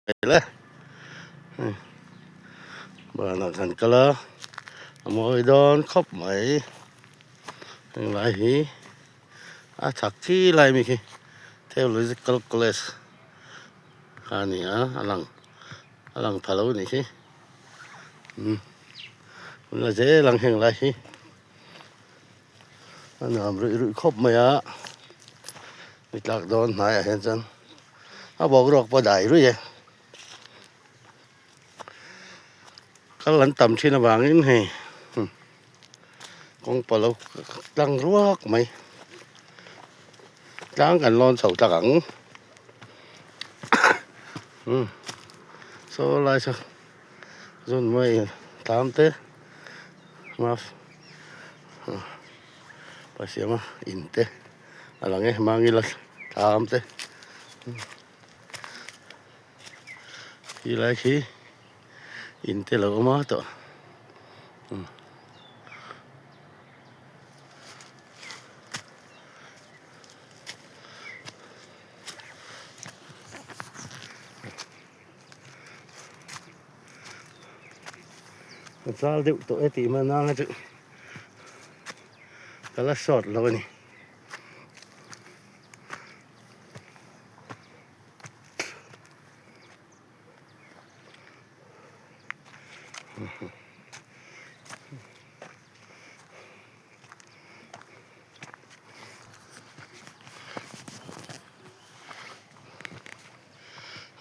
Le banah kan kal a a mawi dawn khawp mai henglai hi a chhak khi lai mi khi theological college kha a ni a a lang a lang tha lo a nih khi umm la zel ang henglai hi a nuam ruih ruih khawp mai a ni tlak dawn hnaiah hian chuan a boruak pawh a dai ruih e kal an tam thin avangin hei kawng palo tlang ruak mai tlang kan lawn chho tak ang umm saw lai saw zun mai tlam te maf pa siama in te. A lang e mangila thlam te khi lai khi in te lo awm a tawh a chal deuh tawh e tih hman anga chu ka la sawt lo a ni.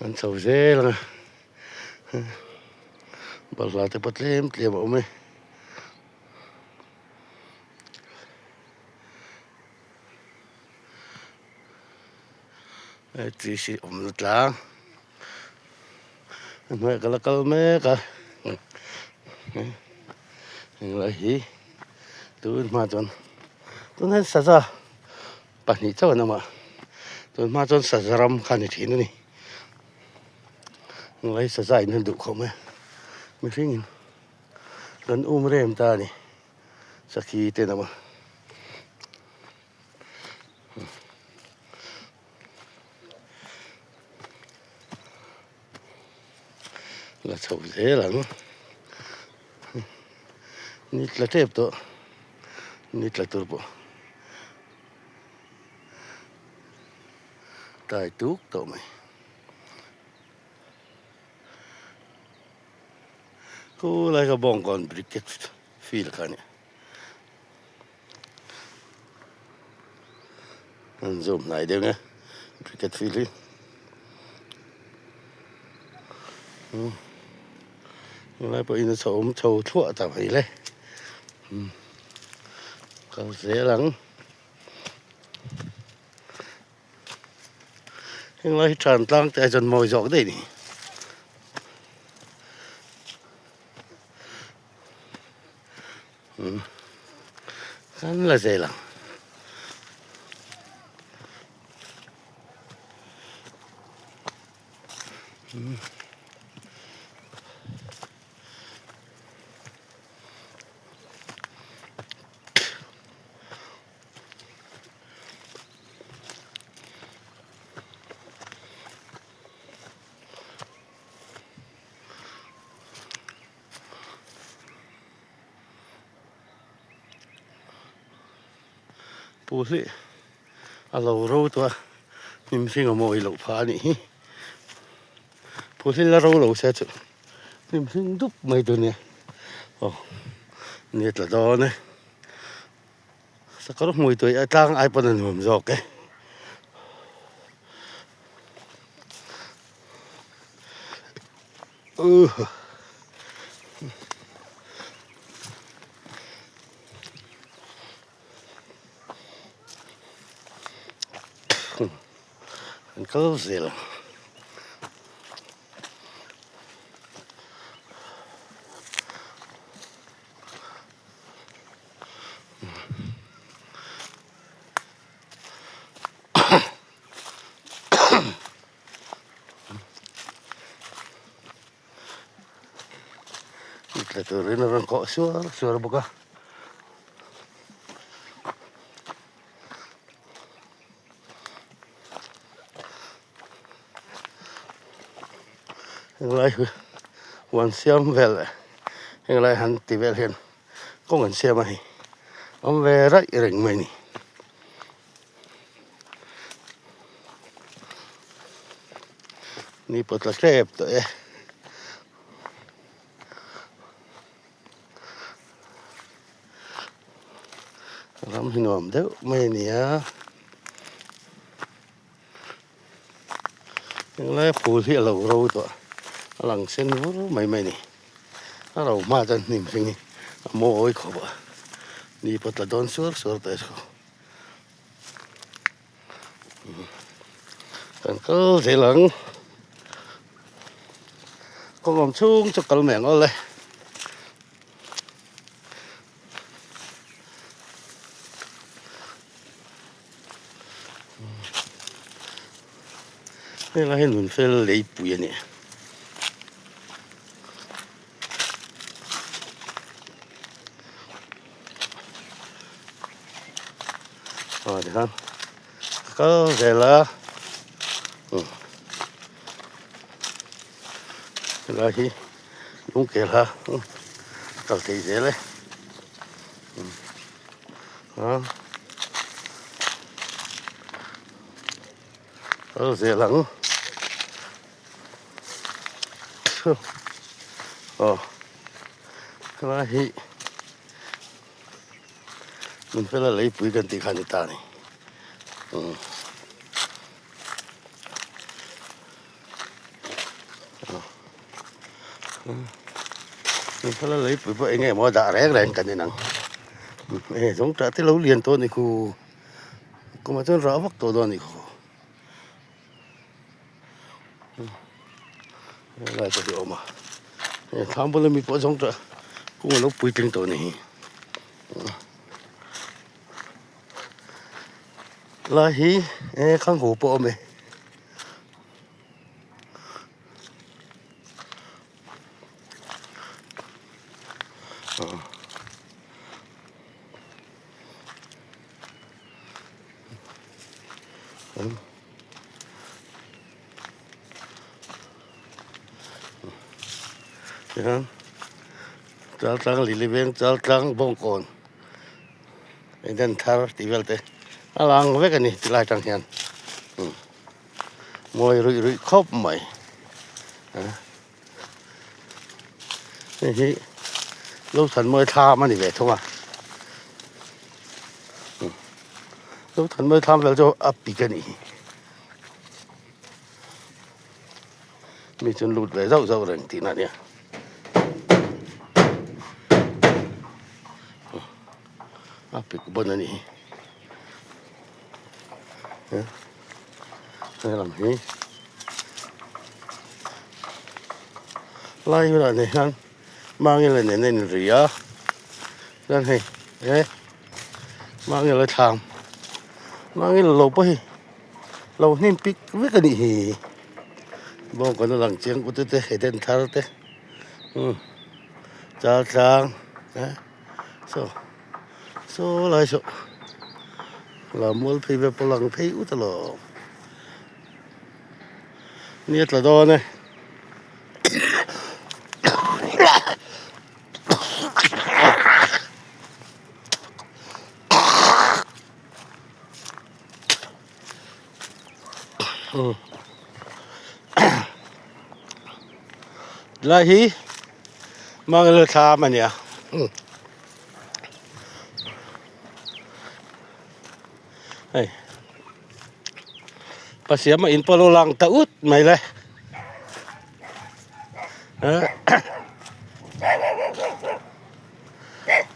An chho zel ang a balhla te pawh tlem tlem a awm e. Hei chi si awmna tlang a hnuaiah ka la kal mek a englai hi tun hma chuan tun hian saza pahnih chauh an awm a tun hma chuan saza ram kha a ni thin a ni englai saza in an duh khawp mai a mihring in kan um rem ta a ni. Sakhi te an awm a. La chho zel ang. Ni tla tep tawh. Ni tla tur pawh. Tai tuk tawh mai. Khulai kha bawngkawn briquette field kha a ni. An zawm hnai deuh nia briquette field hi. Helai pawh in a chho awm chho thluah ta mai le. Kal zel ang. Henglai hi than tlang te ah chuan mawi zawk daih a ni. Umm kan la zel ang. Umm. Pu hi a lo ro tawh a hnim hring a mawi loh phah a nih hi pu hi la ro lo se chu hnim hring dup mai tur a nia aw ni a tla dawn e. Sakawr hmui tawih a tlang ai pawn a nuam zawk e. An kal zel ang. Tla turin a rawn kawh suar suar bawk a. Henglai hi huan siam vel leh henglai han ti vel hian kawng an siam a hei awm ve raih reng mai a ni. Ni pawh tla hrep tawh e. Ram hi nuam deuh mai a ni a. Henglai phul hi a lo ro tawh a, a lang sen vur mai mai a ni. A ro hma chuan hnim hring hi a mawi khawp a, ni pawh tla dawn suar suar tawh e chu. Kan kal zel ang, kawng awm chhung chu kal mai ang aw le. Helai hi nun fel leipui a ni. Aw tikhan ka kal zel a helai hi lungkel a kal thei zel e a kal zel ang aw helai hi. Min fela leipui kan tih kha a ni ta a ni. Umm. Min fela leipui pawh eng nge maw dah reng reng kan inang. Hei zawng tah te lo lian tawh a ni khu. Kumah chuan rah vak tawh dawn a ni khu. Helai te hi a awm a hei thlam bula mi pawh zawng tah kung alo puitling tawh a ni hi lai hi e khang hu pawh a awm e. Tihian Chaltlang Lili veng Chaltlang Bawngkawn Eden thar tih vel te a lang vek a ni tilai atang hian mawi ruih ruih khawp mai hei hi Lothanmawi thlam a ni ve thung a Lothanmawi thlam vel chu a pik a nih hi mi chu an lut ve zauh zauh reng tihna a nia a pik bawn a nih hi helam hi lai bulah nen hian mangila nen a inri a chuan hei he mangila thlam mangila lo pawh hi lo hnim pik vek a nih hi bawngkawn a lang chiang kut te eden thar te umm chaltlang eh saw. Saw lai saw la mual phei vel pawh lang phei ut alawm ni a tla dawn e. Tilai hi Mangala thlam a nia. Hei Pasiama in pawh a lo lang ta ut mai le.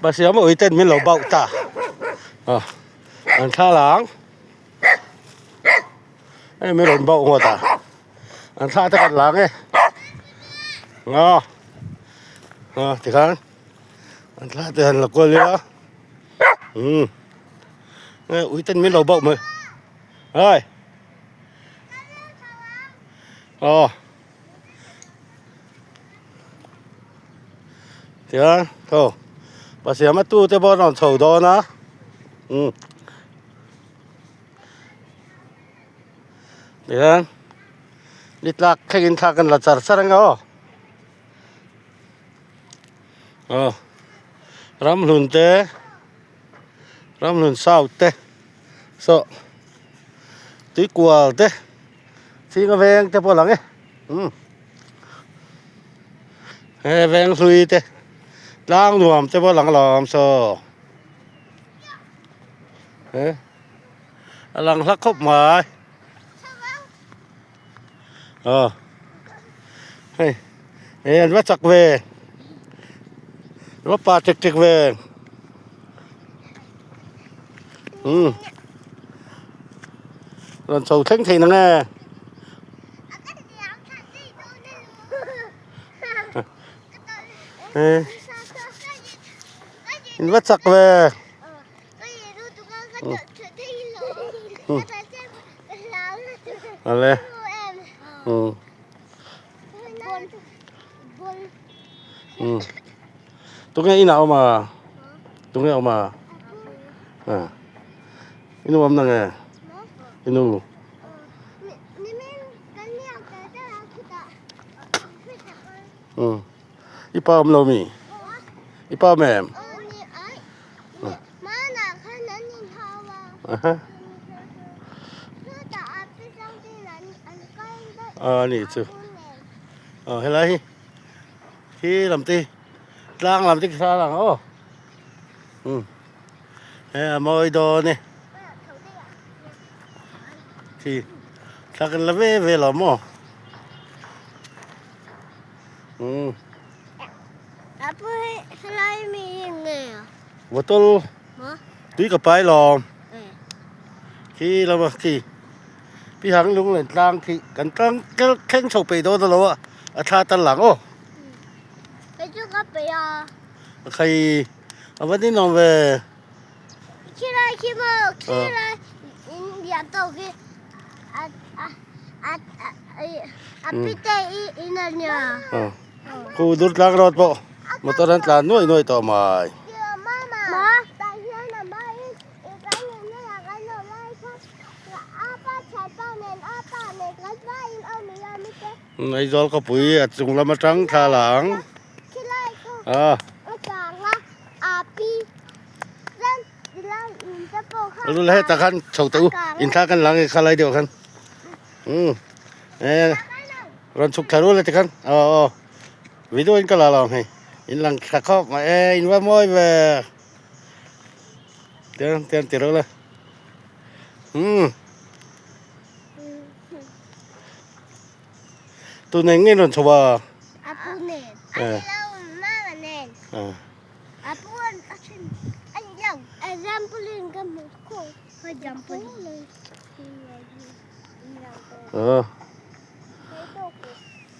Pasiama ui ten min lo bauh ta. An thla lang. Hei min rawn bauh ngawt a an thla te kan lang e ngaw ngaw tikhan an thla te han la kual ila umm hei ui ten min lo bauh mai hai aw tichuan thaw pasiama tute pawh an rawn chho dawn a umm. Tihian Ni tlak thlengin thla kan la char char ang aw. Aw ramhlun te ramhlun south te saw tuikual te chhinga veng te pawh a lang e umm he veng hlui te tlang nuam te pawh a lang alawm saw he a lang hlak khawp mai. Aw hei he an va chak ve an va pa tek tek ve umm rawn chho thleng thei nang e in va chak ve. Ale umm umm tunge inah awm a tunge awm a ah i nu awm na nge i nu umm i pa awm lo mi i pa awm em. A ni chu aw helai hi khi lam te tlang lam te khi thla lang aw um he a mawi dawn e khi thla kan la ve ve lo maw um. Bottle tui ka pai lawm khi lama khi pi hang lung len tlang khi kan tlang kel thleng chho peih dawn alo a a thla tal lang aw a khai a va ninawm ve. Khu dur tlang rawt pawh motor an tlan nuai nuai tawh mai. Aizawl khawpui a chung lam atang thla la ang. Lul hetah khan chho teh u inthla kan lang e khalai deuh khan umm e rawn chhuk thla rul e tikhan aw aw video in ka la lo ang hei in lang thla khawp mai e in va mawi ve tiang tiang ti reuh la umm tun eng nge in rawn chho a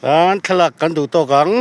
An thlalak kan duh tawk ang.